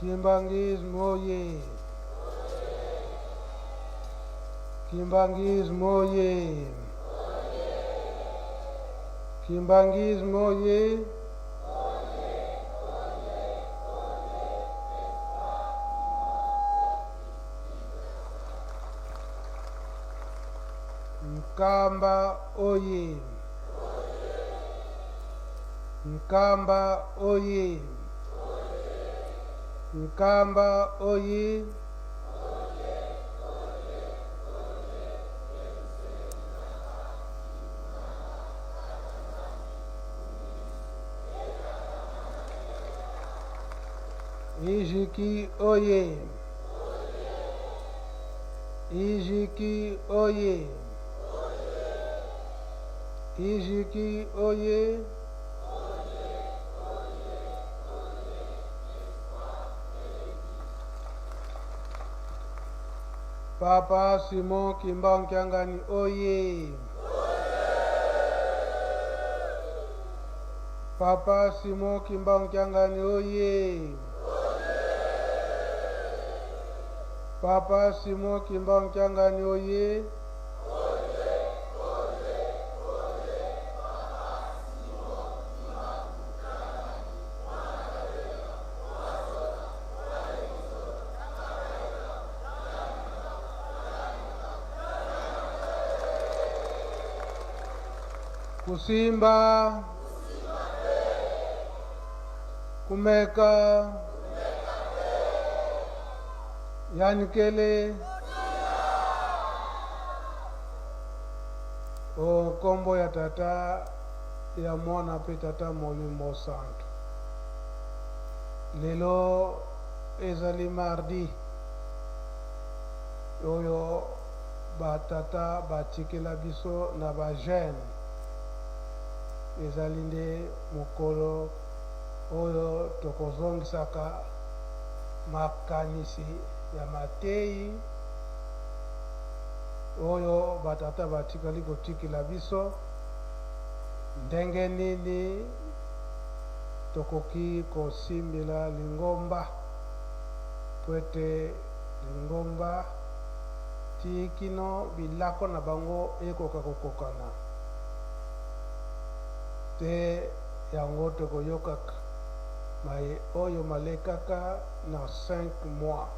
Kimbanguisme oye! Kimbanguisme oye! Kimbanguisme oye! Nkamba oye! Nkamba oye! Nkamba oye! Ijiki oye! Ijiki oye! Ijiki oye! Papa Simon Kimbangu Kiangani oye! Papa Simon Kimbangu Kiangani oye! Papa Simon Kimbangu Kiangani oye! Kusimba, kumeka, yanikele o nkombo ya Tata, ya Mwana mpe Tata Molimo Santu. Lelo ezali mardi oyo ba tata batikela biso na ba jeune. Ezali nde mokolo oyo tokozongisaka makanisi ya mateyi oyo ba tata batikali kotikela biso, ndenge nini tokoki kosimbela lingomba mpo ete lingomba tii kino bilako na bango ekoka kokokana te. Yango tokoyokaka maye oyo malekaka na 5 mois.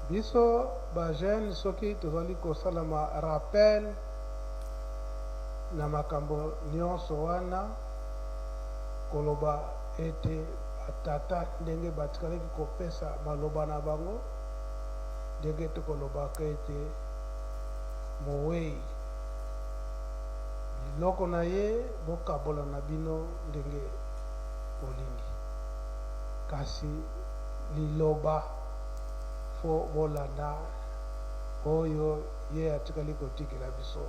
Biso ba jeunes soki tozali kosala ma rappel na makambo nionso wana, koloba ete ba tata ndenge batikalaki kopesa maloba na bango, ndenge tokolobaka ete moweyi biloko na ye bokabola na bino ndenge bolingi, kasi liloba fo bolanda oyo ye atikali kotikela biso.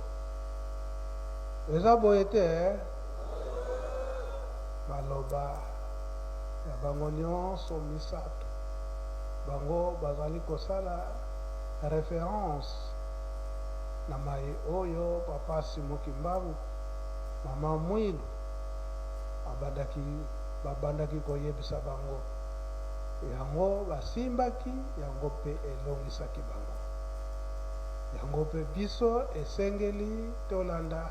Eza boye te eh? Maloba ya bango nionso misato, bango bazali kosala reference na maye oyo Papa Simon Kimbangu, Mama Mwilu abandaki babandaki koyebisa bango. Yango basimbaki, yango mpe elongisaki bango. Yango mpe biso esengeli tolanda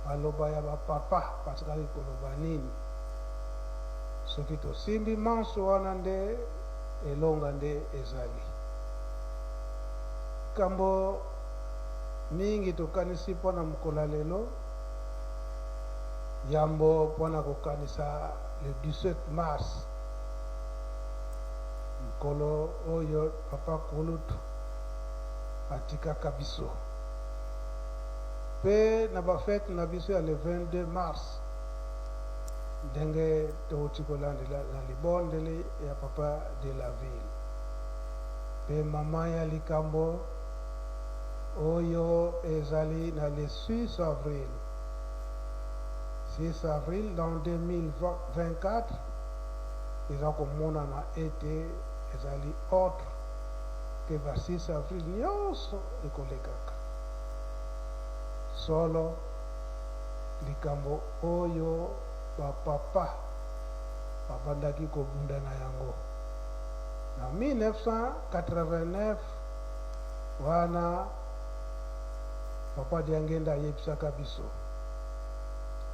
maloba ya ba papa batikali koloba nini. Soki tosimbi manso wana nde elonga nde ezali. Likambo mingi tokanisi mpo na mokolo ya lelo, yambo mpo na kokanisa le 17 mars, mokolo oyo papa kulutu atikaka biso, mpe na ba fete na biso ya le 22 mars, ndenge touti kolandela na libondeli ya papa de la ville mpe mama ya likambo oyo ezali na le 6 avril. 6 avril l'an 2024 eza komonana ete ezali ordre ke ba 6 avril nionso ekolekaka. Solo likambo oyo ba papa. Babandaki kobunda na yango na 1989 wana Papa Diangenda ayebisaka biso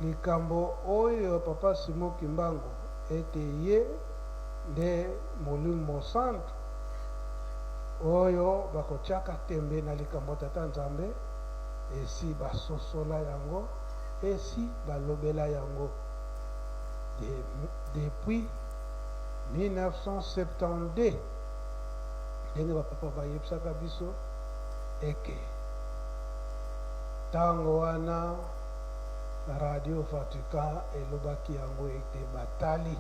likambo oyo Papa Simon Kimbangu ete ye nde Molimo Mosantu oyo bakotiaka tembe na likambo ya Tata Nzambe, esi basosola yango, esi balobela yango. Depuis 1972, ndenge ba papa bayebisaka biso eke tango wana Radio Vatican elobaki yango ete batali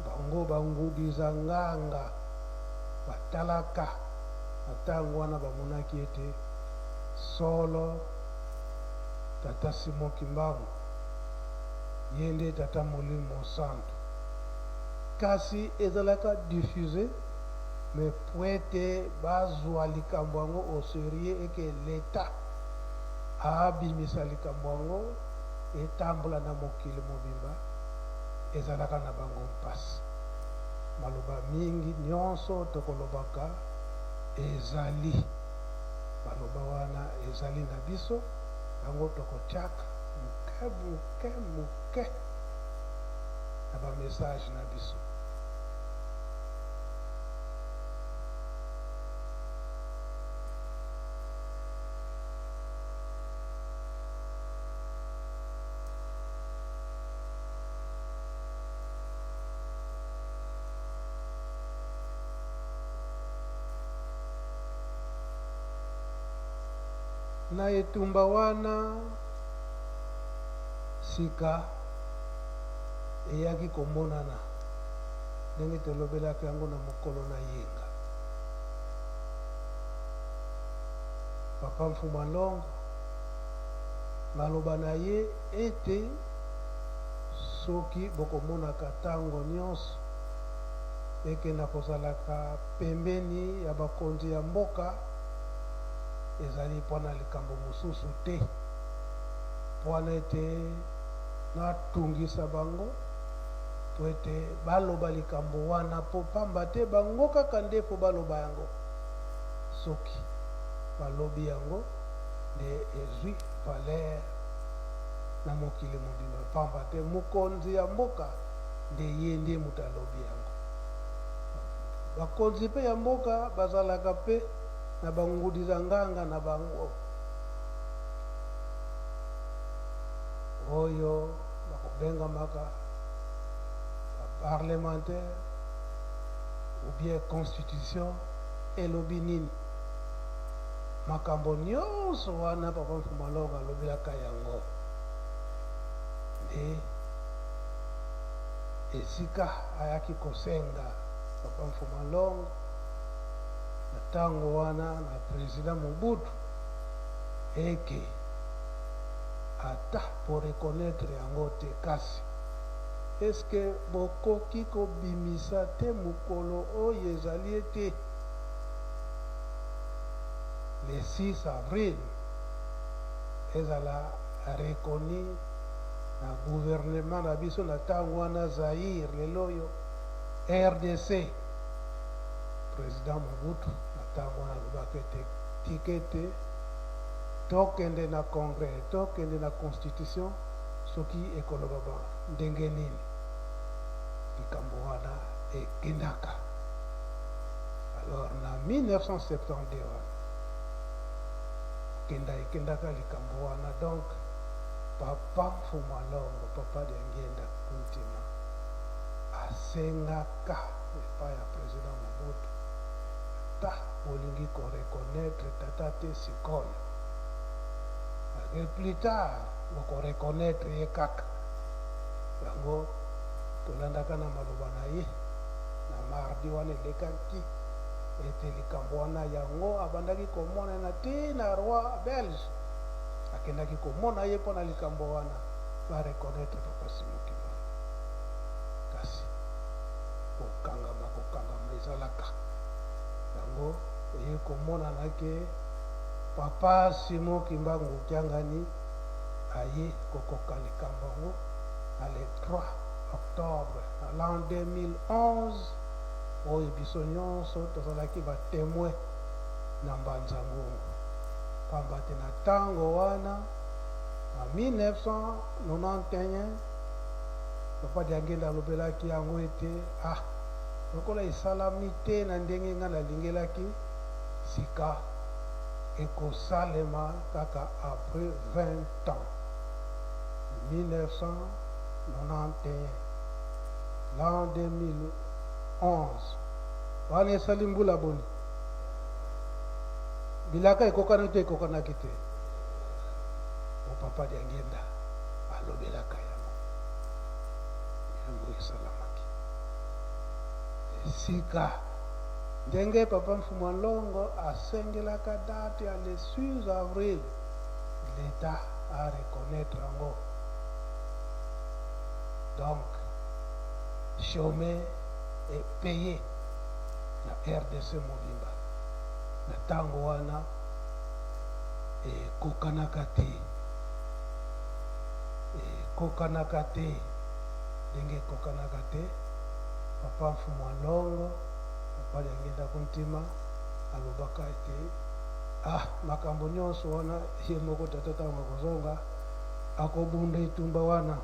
bango bangudiza nganga batalaka na tango wana bamonaki ete solo Tata Simon Kimbangu Ye nde Tata Molimo Mosantu. Kasi ezalaka diffuse mais puete bazua likambo yango au serieux et que l'etat abimisa likambo yango etambola na mokili mobimba ezalaka na bango mpasi. Maloba mingi nionso tokolobaka ezali maloba wana ezali na biso yango tokotiaka moke moke moke na ba message na biso. Na etumba wana, Sika eyaki komonana, ndenge tolobelaki yango na mokolo na yenga. Papa Mfuma Longo, maloba na ye ete, Soki bokomonaka tango nionso eke nakozalaka pembeni ya bakonzi ya mboka, ezali mpo na likambo mosusu te. Mpo ete natungisa bango, mpo ete baloba likambo wana, mpo pamba te bango kaka nde mpo baloba yango. Soki balobi yango, nde ezwi valeur na mokili mobimba, pamba te mokonzi ya mboka nde ye nde moto alobi yango. Bakonzi mpe ya mboka bazalaka mpe na bangudi za nganga na bango. Oyo bakobengamaka ba parlementaire ou bien constitution elobi nini? Makambo nionso wana papa Mfuma Longo alobelaka yango nde esika ayaki kosenga papa Mfuma Longo na tango wana na president Mobutu eke Ata bo reconnaitre yango te kasi est ce que bokoki ko bimisa te mokolo oyo ezali ete le 6 avril ezala reconnu na gouvernement na biso na tango wana Zaïre lelo oyo rdc president Mobutu na tango wana alobaki ete tika ete Tokende na congrès, tokende na constitution soki ekolobama ndenge nini? Likambo wana ekendaka. Alors na 1972 wana kenda ekendaka likambo wana donc papa Mfumua Longo, papa Diangienda Kuntima asengaka epai ya president Mobutu Ata bolingi ko reconnaitre tata te sikoyo, malgre plus tard boko reconnaitre ye kaka. Yango tolandaka na maloba na ye na mardi wana elekaki ete likambo wana yango abandaki komonana ti na roi belge akendaki komona ye mpo na likambo wana ba reconnaitre papa Simon Kimbangu. Kasi kokangama kokangama ezalaka yango eye komonana ke papa Simon Kimbangu Kiangani aye kokoka likambo yango na le 3 octobre. Na l'an 2011, oyo biso nyonso tozalaki ba temoins na Mbanza Ngungu. Pamba te na tango wana, na 1991, Papa Diangienda alobelaki yango ete, ah, lokola esalami te na ndenge ngai nalingelaki, sika ekosalema kaka après 20 ans. 1991, l'an 2011, wana esali mbula boni? Bilaka ekokanaki to ekokanaki te? Bo Papa Diangienda alobelaka yango, yango esalamaki. Esika ndenge Papa Mfumu Longo asengelaka date ya le 6 avril, l'Etat a reconnaitre yango. Donc chome et paye na rdc mobimba na tango wana ekokanaka te, ekokanaka te ndenge ekokanaka te. Papa Mfumu a Longo, Papa Diangienda Kuntima alobaka ete ah, makambo nyonso wana ye moko tata tango akozonga akobunda etumba wana.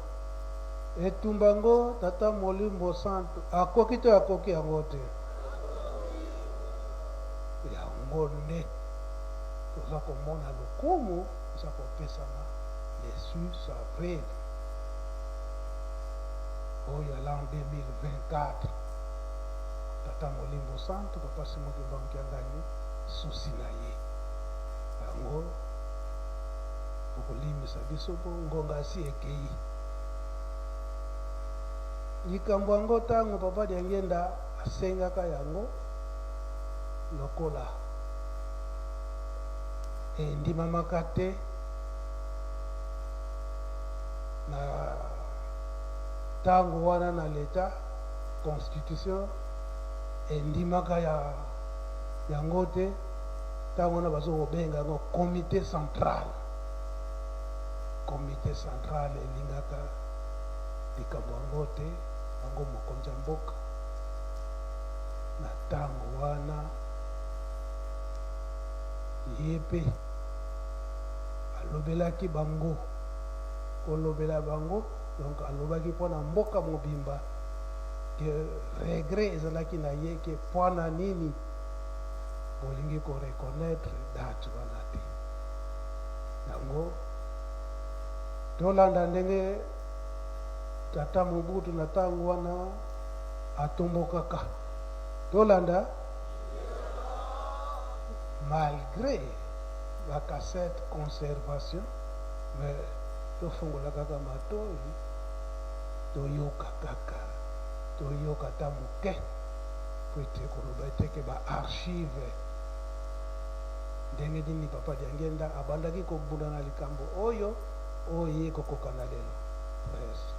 Etumba yango tata Molimo Santu akoki to akoki yango te? Yango nde toza komona lokumu eza kopesama le 6 avril oyo ya l'an 2024. Tata Molimo Santu, Papa Simon Kimbangu Kiangani, souci na ye yango. Bokolimbisa biso po ngonga asi ekeyi. Likambo yango tango Papa Diangienda asengaka yango lokola endimamaka te na tango wana na l'etat, constitution endimaka ya yango te. Tango wana bazo kobenga yango comite central. Comite central elingaka likambo yango te, yango mokonzi ya mboka na tango wana ye pe alobelaki bango, kolobela bango donc alobaki mpo na mboka mobimba que regret ezalaki na ye que mpo na nini bolingi ko reconnaitre date wana te. Yango tolanda ndenge tata Mobutu na tango wana atombokaka, tolanda malgre ba cassette conservation, mais tofongola kaka matoyi toyoka kaka, toyoka ata moke. Po ete koloba ete ke ba archives ndenge nini Papa Diangienda abandaki kobunda na likambo oyo, oyo ye kokoka na lelo. Presse.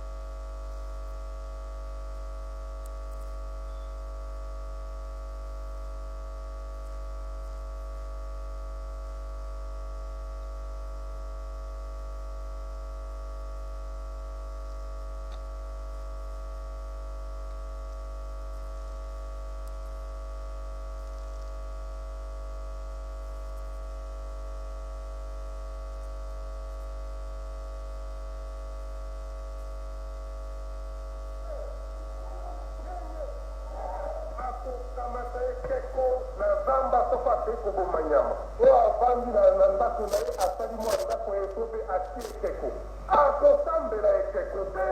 Akokamata ekeko na zamba soko akei koboma nyama. Oyo avandi na ndako na ye asali mwa ndako ya esobe, atie ekeko. Akosambela ekeko te.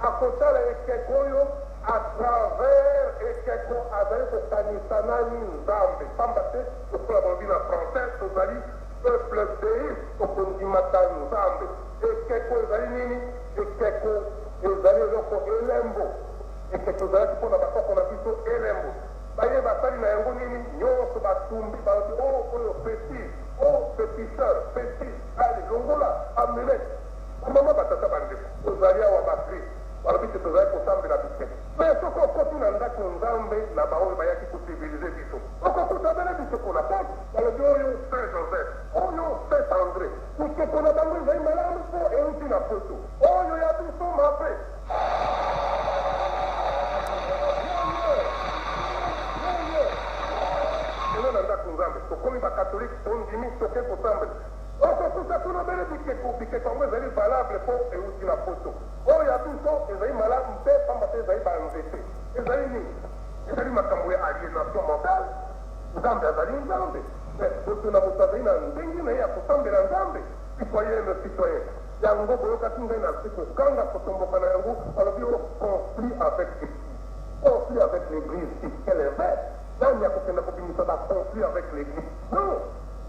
Akotala ekeko oyo à travers ekeko azali kokanisa nani? Nzambe. Pamba te lokola balobi na français tozali peuple theiste, tokondimaka Nzambe. Ekeko ezali nini? Ekeko ezali eloko, elembo. Ekeko ezalaki mpo na bakoko na biso elembo. Baye basali na yango nini? Nionso batumbi, balobi oh oyo fetiche, oh feticheur, fetiche, allez longola amulette. Ba mama, ba tata, ba ndeko, tozali awa ba Christ, balobi te tozali kosambela bikeko. Mais soki okoti na ndako Nzambe na ba oyo bayaki ko civiliser biso, okokuta bele bikeko na kati. Balobi oyo Saint Joseph, oyo Saint Andre. Bikeko na bango ezali malamu po euti na poto. Oyo ya biso mabe. banzete. Ezali nini? Ezali makambo ya alienation mentale. Nzambe azali Nzambe, mais moto na moto azali na ndenge na ye ya kosambela Nzambe. Citoyenne, citoyen, yango boyokaki ngai nazali koganga kotomboka na yango, balobi oh conflit avec l'eglise. Conflit avec l'eglise, si quel eveque? Nani akokenda kobimisa ba conflit avec l'eglise? Non!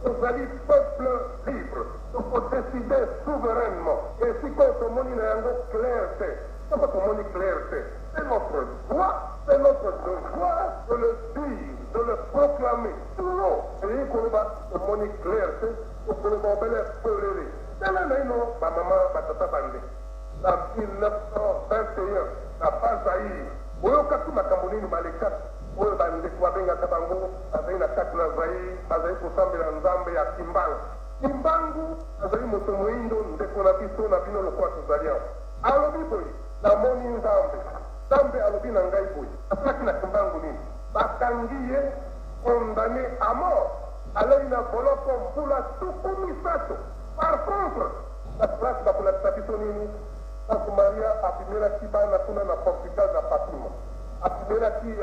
Tozali peuple libre, toko decider souverainement. Esika oyo tomoni na yango clair te, soko tomoni clair te, c'est notre droit, c'est notre devoir de le dire, de le proclamer tout haut. Elingi koloba tomoni clair te, tokoloba obele polele. Tala naino ba mama, ba tata, ba ndeko. Na 1921, na Bas-Zaïre, boyokaki makambo nini malekaki, oyo bandeko babengaka bango bazali na kati na Zaïre, bazali kosambela Nzambe ya Kimbangu. Kimbangu azali moto moindo, ndeko na biso na bino lokola tozali awa. Alobi boye, Namoni Nzambe. Nzambe alobi na ngai boye. Asalaki na Kimbangu nini? Bakangi ye, condamne à mort. Alali na boloko mbula 30. Par contre, Na classe bakolakisa biso nini? Tantu Maria abimelaki bana kuna na Portugal na Fatima. Abimelaki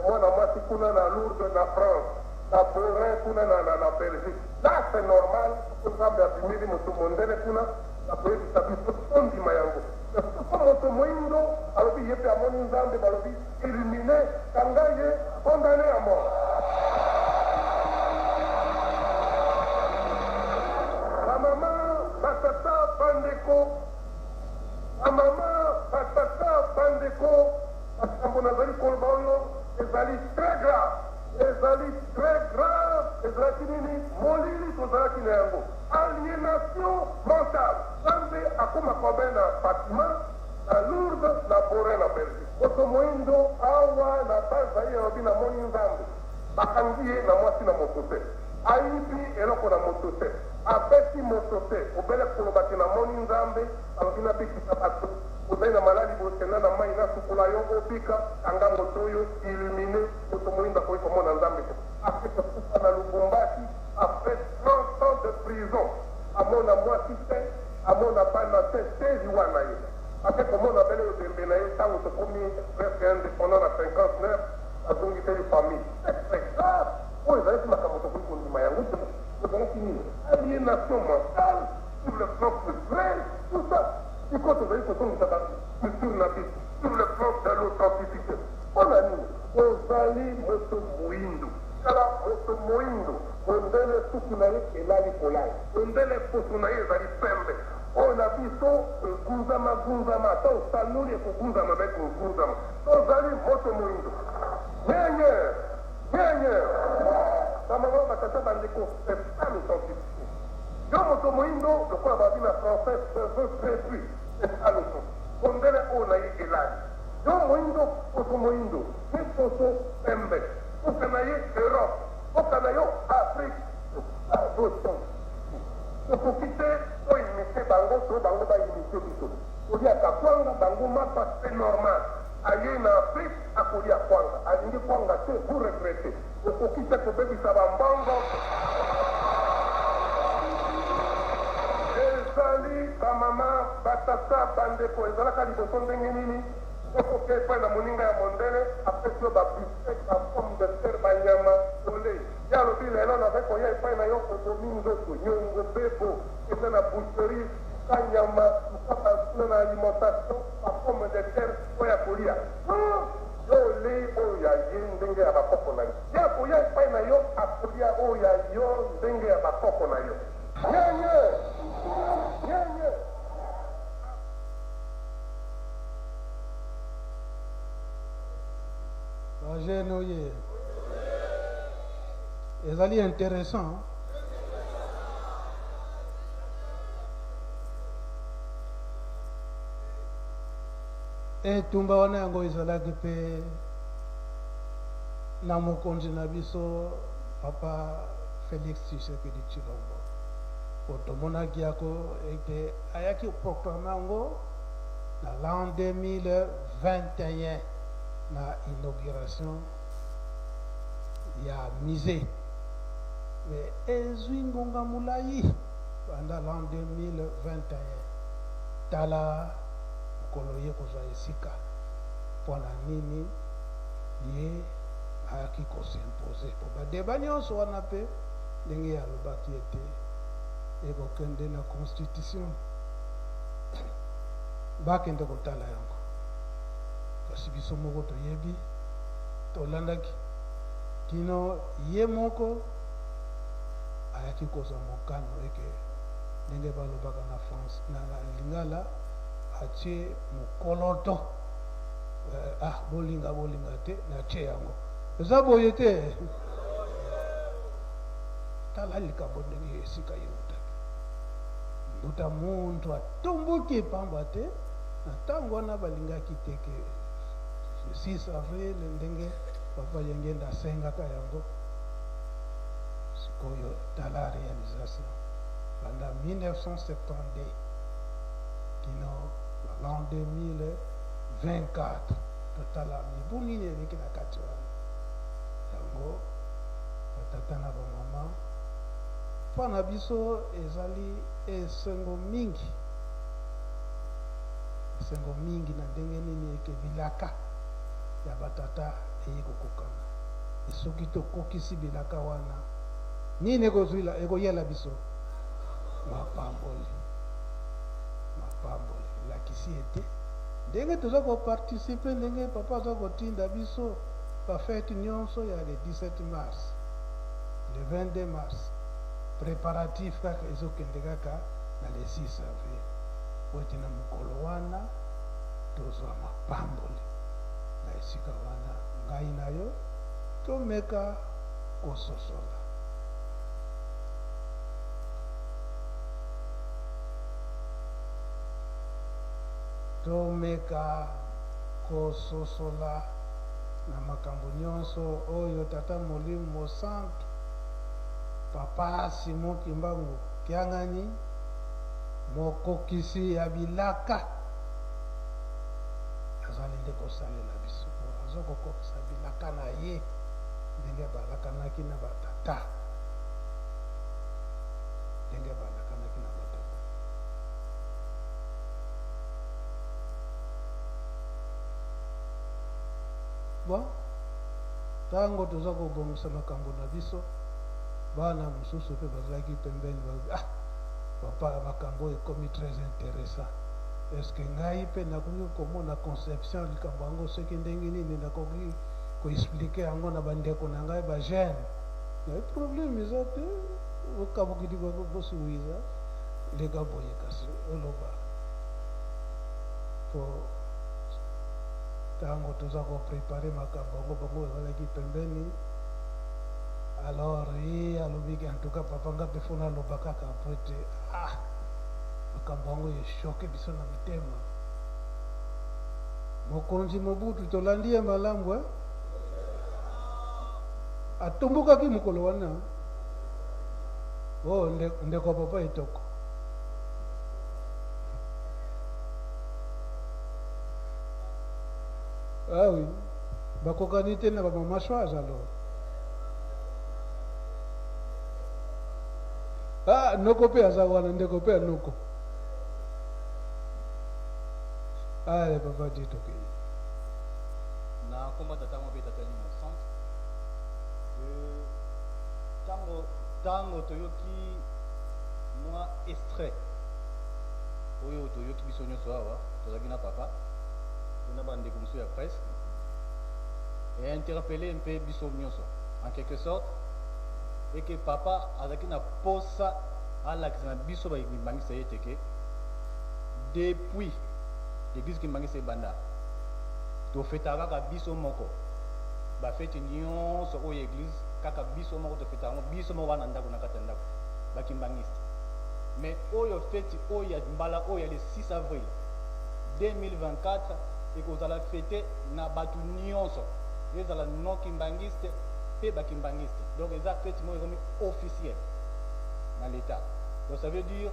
mwana mwasi kuna na Lourdes na France, na Beaurain kuna na na Belgique. Là c'est normal soki Nzambe abimeli moto mondele kuna bakoyebisa biso tondima yango. Mais soko moto moindo alobi ye pe amoni Nzambe balobi illumine, kanga ye, condamne à mort. Ba mama, ba tata, ba ndeko, ba mama, ba tata, ba ndeko, makambo nazali koloba oyo ezali très grave, ezali très grave. Ezalaki nini? Molili tozalaki na yango, alienation mentale. Nzambe akoma combien na Fatima, na Lourdes, na Beaurain na Belgique. Moto moindo awa na bas zaire alobi na moni nzambe bakangi ye na mwasi na moto te ayibi eloko na moto te abeti moto te obele koloba ke na moni nzambe alobi na bikisa bato ozali na malali boye kenda na mayi na sukola yo obika kanga moto oyo illumine moto moindo akoki komona nzambe te ake kokufa na lubumbashi après 30 ans de prison amona mwasi te amona bana te te liwa na ye. Ake komona bele ebembe na ye tango tokomi presque independant na 59 bazongiseli famille. C'est très grave! Oyo ezalaki makambo tokoki kondima yango te. Ezalaki nini? Alienation mentale sur le plan culturel, tout ça. Sikoyo tozali kozongisa ba culture na biso sur le plan de l'authenticite. Pona nini? Ozali moto muindu. Tala moto muindu, mondele suki na ye elali kolala. Mondele poso na ye ezali pembe. Oyo na biso egunzama gunzama ata osanoli ekogunzama be kogunzama tozali moto moindo nyenye nyenye ba mama ba tata ba ndeko c'est ça l'authenticité yo moto moindo lokola balobi na français cheveux crepus c'est ça l'authenticité mondele oyo na ye elali yo moindo poso moindo ye poso pembe mboka na ye Europe mboka na yo Afrique c'est ça l'authenticité. Tokoki te to imiter bango to bango ba imiter biso. Toliaka kwanga, bango mapa, c'est normal. Aye na Afrique akolia kwanga, alingi kwanga te, vous regrettez. Okoki te kobebisa ba mbongo. Ezali ba mama, ba tata, ba ndeko, ezalaka liboso ndenge nini? Soki oke epai na moninga ya mondele, apesi yo ba bifteck, ba pommes de terre, ba nyama, olei. Ye alobi, Lelo nazali koya epai na yo, obomi nzoto, nyongo bebo, kende na boucherie, luka nyama, luka ba kuna na alimentation, ba pommes de terre oya kolia. Non! Yo olei oyo ya ye ndenge ya bakoko na yo. Ye akoya epai na yo, akolia oyo ya yo ndenge ya bakoko na yo. Nyenye! Nyenye! Ba jeune oye. Ezali interessant. Etumba wana yango ezalaki mpe na mokonzi na biso papa Felix Tshisekedi Tshilombo, po tomonaki yako ete ayaki proclame yango na l'an 2021 na inauguration ya musee, mais ezui ngonga mulayi banda l'an 2021 tala mokolo ye kozua esika. Mpo na nini ye ayaki ko s'imposer? Mpo ba debats nionso wana mpe ndenge ye alobaki ete ekokende na constitution, bakende kotala yango. Kasi biso moko toyebi, tolandaki kino ye moko ayaki kozwa mokano eke ndenge balobaka na France, na lingala, atie mokoloto. Ah, bolinga bolinga te, natie yango. Eza boye te. Tala likambo ndenge esika eutaki. Mbuta muntu atomboki pamba te na ntango wana balingaki te ke le 6 avril ndenge papa Yengenda asengaka yango. Sikoyo tala realisation banda 1972 kino l'an 2024, totala mibu nini eleki na kati wana. Yango batata na bamama, mpo na biso ezali esengo mingi, esengo mingi na ndenge nini eke bilaka ya batata eye kokokana. Soki tokokisi bilaka wana, nini ekozwila ekoyela biso? Mapamboli. Mapamboli. Elakisi ete ndenge toza ko participer, ndenge papa aza kotinda biso ba fete nyonso ya le 17 mars, le 22 mars, preparatif kaka ezokende kaka na le 6 avril, po ete na mokolo wana tozwa mapamboli. Na esika wana, ngai na yo tomeka kososola. Tomeka kososola na makambo nyonso oyo Tata Molimo Mosantu, Papa Simon Kimbangu Kiangani, mokokisi ya bilaka, azali nde kosalela biso po azo kokokisa bilaka na ye ndenge balakanaki na ba tata, ndenge balakanaki na ba tata. Bon, tango toza kobongisa makambo na biso, bana mosusu pe bazalaki pembeni, balobi, ah, papa, makambo oyo ekomi très interessant. Est-ce que ngai pe nakoki komona conception ya likambo yango soki ndenge nini nakoki ko expliquer yango na ba ndeko na ngai ba jeunes? Naye problème eza te, okabukidi bosuwiza leka boye kasi oloba po tango toza ko preparer makambo yango bango bazalaki pembeni. Alors ye alobi ke en tout cas papa nga pe faut naloba kaka po ete ah makambo yango e choquer biso na mitema. Mokonzi Mobutu tolandi ye malamu eh? Atombokaki mokolo wana. Oh, ndeko papa Etoko. Ah oui, bakokani te na ba mama Choise alors. Ah, noko pe aza wana, ndeko pe ya noko. Allez, papa dit tokei. Na komba tata mwa pe tata limo centre. Tango tango toyoki mwa extrait oyo toyoki biso nyonso awa, tozalaki na papa pe na bandeko mosusu ya presse, e interpeller mpe biso nyonso en quelque sorte, et que papa azalaki na posa alakisa na biso ba kimbanguiste ye ete ke depuis eglise kimbanguiste ebanda, tofetaka kaka biso moko ba feti nyonso oyo eglise, kaka biso moko tofetaka yango biso moko bana ndako na kati ya ndako ba kimbanguiste. Mais oyo feti oyo ya mbala oyo ya le 6 avril 2024 ekozala fete na batu nyonso, ezala non kimbanguiste pe ba kimbanguiste. Donc eza feti moko ekomi officiel na l'etat. Donc ça veut dire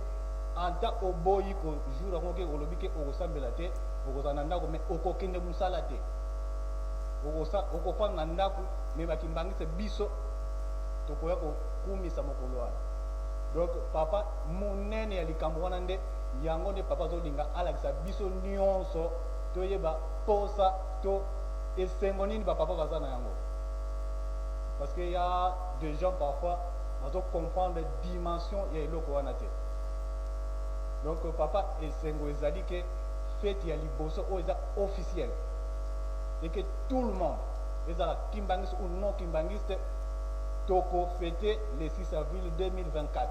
ata oboyi ko jour yango ke olobi ke okosambela te, okozala na ndako mais okokende mosala te, okofanda na ndako, mais ba kimbanguiste biso tokoya kokumisa mokolo wana. Donc papa monene ya likambo wana nde yango nde papa azolinga alakisa biso nyonso. toyeba posa to esengo nini ba papa baza na yango. Parce que ya des gens parfois bazo comprendre dimension ya eloko wana te. Donc papa esengo ezali ke fete ya liboso oyo eza officielle et que tout le monde ezala kimbanguiste ou non kimbanguiste toko fete le 6 avril 2024.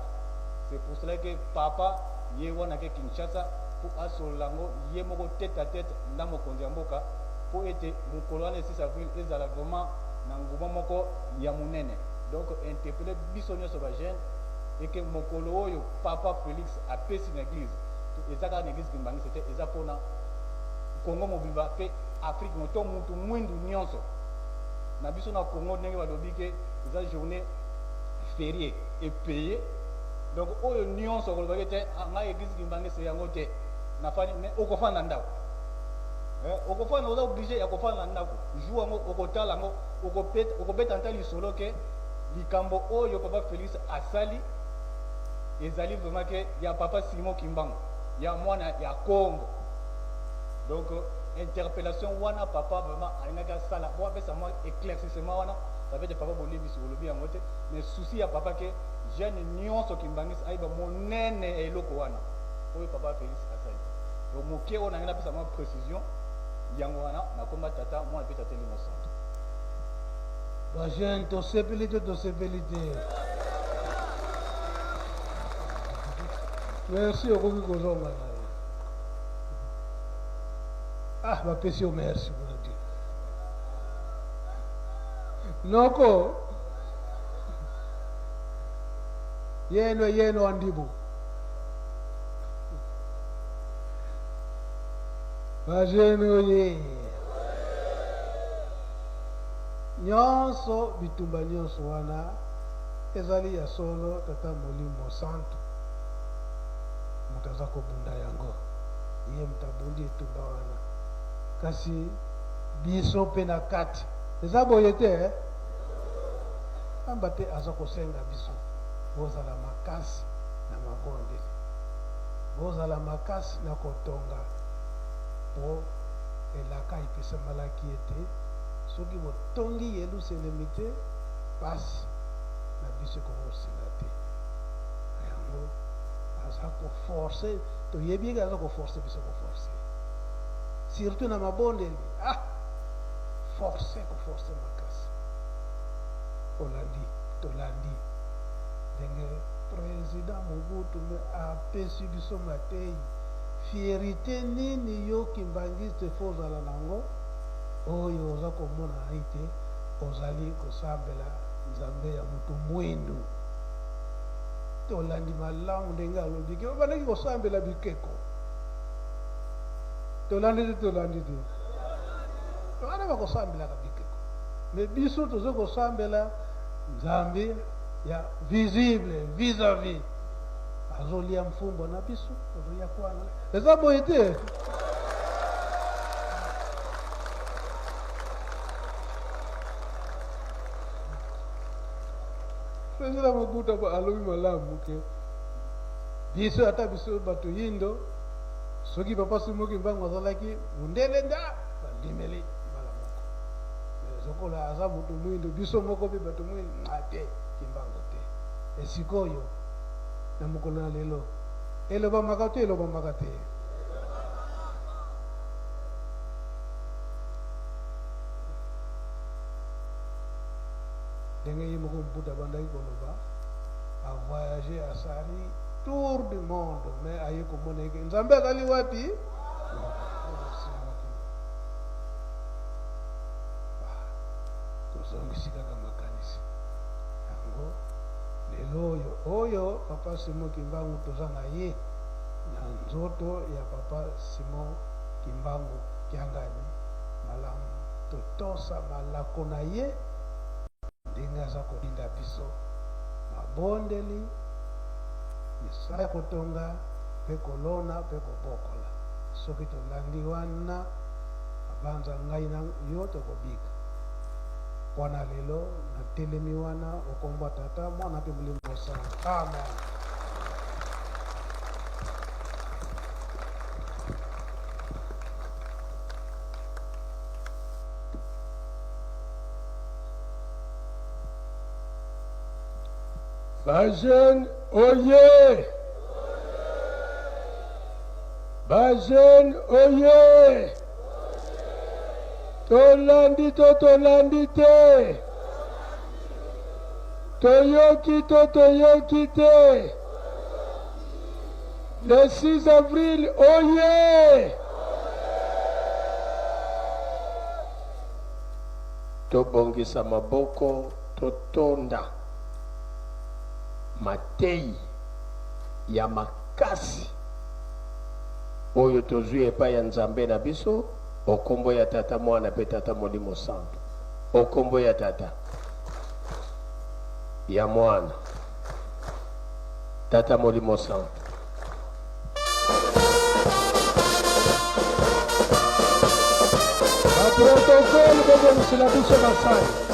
C'est pour cela que papa ye wana ke Kinshasa po asolola yango ye moko tete à tete na mokonzi ya mboka po ete mokolo wana 6 avril ezala vraiment na nguma moko ya monene. Donc interpeller biso nyonso ba jeunes et que mokolo oyo papa Felix apesi na eglise eza kaka na eglise kimbanguiste te, eza pona Congo mobimba pe Afrique to mutu mwindu nyonso. Na biso na Congo ndenge balobi ke eza journée fériée et payée, donc oyo nyonso akoloba ke te ah, ngai eglise kimbanguiste yango te nafandi, mais okofanda na ndako. Okofanda, oza obligé ya kofanda na ndako jour yango, okotala yango, okobeta nta lisolo ke likambo oyo papa Felix asali ezali vraiment ke ya papa Simon Kimbangu, ya mwana ya Congo. Donc interpellation wana papa vraiment alingaki asala po apesa mwa éclaircissement wana. Ça veut dire papa bolimbisi olobi yango te, mais souci ya papa ke jeune nyonso kimbanguiste ayeba monene ya eloko wana oyo papa Felix asali. Donc moke oyo nangi napesa mwa précision yango wana nakomba tata mwana mpe tata elimo santo. Ba jeune tosepeli te, tosepeli te. Merci, okoki kozonga na yo. Ah, bapesi yo merci kuna te. Noko yeno yeno andibo. Ba jeune oye. Nyonso bitumba nyonso wana ezali ya solo, Tata Molimo Santu moto aza kobunda yango, ye moto abundi etumba wana, kasi biso mpe na kati eza boye te eh? Pamba te aza kosenga biso bozala makasi na mabondeli, bozala makasi na kotonga, po elaka epesamalaki ete soki botongi Yeluselemi te, pasi na biso ekoki kosila te. Na yango aza ko forcer, toyebi eke aza ko forcer biso, ko forcer surtout na mabondeli, ah forcer, ko forcer makasi. Olandi, tolandi ndenge president Mobutu me apesi biso mateyi. Fierite nini yo kimbanguiste faut ozala nango oyo oza komona ete ozali kosambela Nzambe ya mutu mwindu? Tolandi malamu ndenge alobi ke babandaki kosambela bikeko. Tolandi te, tolandi te. Wana bakosambelaka bikeko, mais biso toza kosambela Nzambe ya visible, vis-à-vis. Azolia mfumbo na biso, azolia kwana. Eza boye te. President Mobutu alobi malamu ke biso, ata biso bato yindo, soki papa Simon Kimbangu azalaki mundele nda bandimeli mbala moko, mais lokola aza moto mwindo, biso moko mpe bato mwindo te, Kimbangu te. Esikoyo na mokolo na lelo elobamaka to elobamaka te? Ndenge ye moko Mbuta abandaki koloba, a voyage, asali tour du monde, mais aye komona eke Nzambe azali wapi? Tozongisi kaka makanisi yango lelo oyo oyo papa Simon Kimbangu toza na ye na nzoto ya papa Simon Kimbangu Kiangani. Malamu totosa malako na ye ndenge aza kotinda biso, mabondeli, misala ya kotonga mpe kolona mpe kobokola. Soki tolandi wana, mabanza ngai na yo tokobika. Mpo na lelo natelemi wana okombo ya Tata, Mwana mpe Molimo Mosantu. Amen. Ba jeunes oye! Ba jeunes oye! Tolandi to tolandi te? Toyoki to toyoki te? Le 6 avril oye! Tobongisa maboko totonda mateyi ya makasi oyo tozwi epai ya Nzambe na biso o kombo ya Tata, Mwana pe Tata Molimo Santu. O kombo ya Tata, ya Mwana, Tata Molimo Santu. Ba protocole bobongisela biso basali.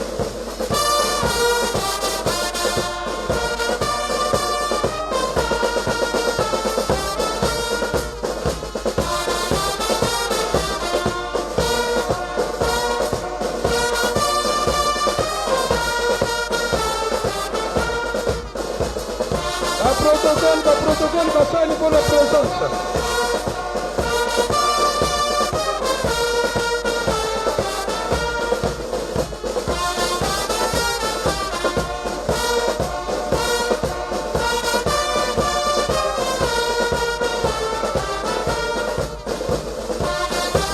Ba protocole, ba protocole basali mpo na présence.